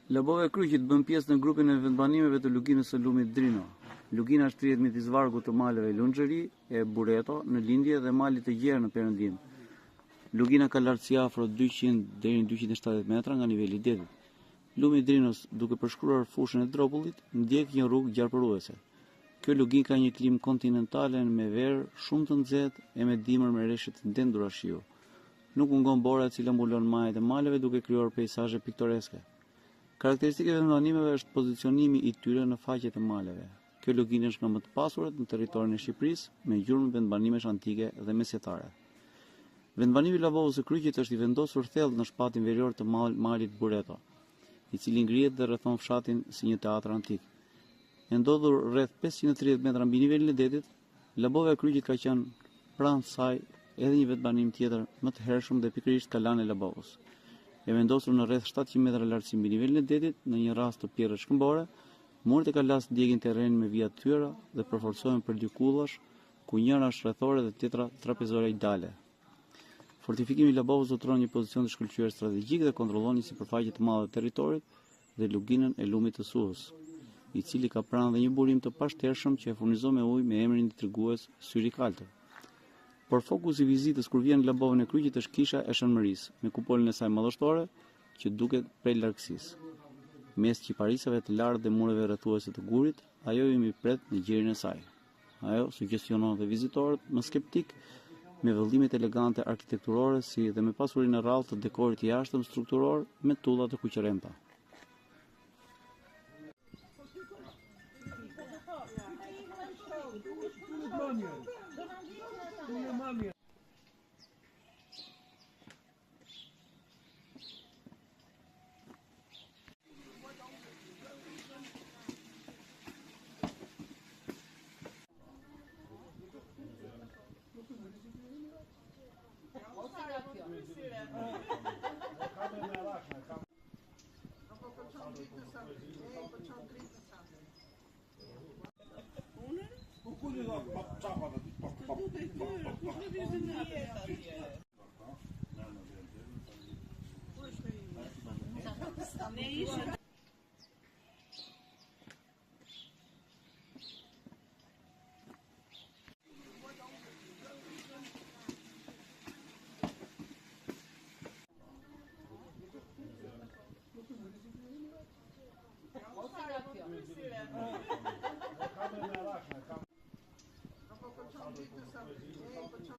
Labova e Kryqit bën pjesë në grupin e vendbanimeve të luginës së lumit Drino. Lugina shtrihet midis vargut të maleve Lunxhëri e Bureto në lindje dhe Malit të Gjerë në perëndim. Lugina ka lartësi afro 200 deri në 270 metra nga niveli i detit. Lumi i Drinos, duke përshkruar fushën e Dropullit, ndjek një rrugë gjarpëruese. Kjo luginë ka një klimë kontinentale me verë shumë të nxehtë e me dimër me reshje të dendura shiu. Nuk mungon bora e cila mbulon majat e maleve duke krijuar peisazhe piktoreske. Karakteristikë e vendbanimeve është pozicionimi i tyre në faqet e maleve. Kjo luginë është nga më të pasurat në territorin e Shqipërisë, me gjurmë vendbanimesh antike dhe mesjetare. Vendbanimi i Labovës së Kryqit është i vendosur thellë në shpatin verior të malit Bureto, i cili ngrihet dhe rrethon fshatin si një teatër antik. E ndodhur rreth 530 metra mbi nivelin e detit, Labova e Kryqit ka qenë pranë saj edhe një vendbanim tjetër më të hershëm dhe pikërisht Kalanë e Labovës. E vendosur në rreth 700 metra lartësi mbi nivelin e detit, në një rrasë të pjerrët shkëmbore, muret e kalasë ndjekin terrenin me vija të thyera dhe përforcohen prej dy kullash, ku njëra është rrethore dhe tjetra trapezoidale. Fortifikimi i Labovës zotëron një pozicion të shkëlqyer strategjik dhe kontrollon një sipërfaqe të madhe të territorit dhe luginën e lumit të Suhës, i cili ka pranë dhe një burim të pashtershëm që e furnizon me ujë me emrin intrigues Syri Kaltër. Por fokusi i vizitës kur vjen në Labovën e Kryqit është kisha e Shën Mërisë, me kupolën e saj madhështore që duket prej largësisë. Mes qiparisave të lartë dhe mureve rrethuese të gurit, ajo ju mirëpret në gjirin e saj. Ajo sugjestionon dhe vizitorët më skeptikë me vëllimet elegante arkitekturore si dhe me pasurinë e rrallë të dekorit të jashtëm strukturor me tulla të kuqërremta. Ne ishim.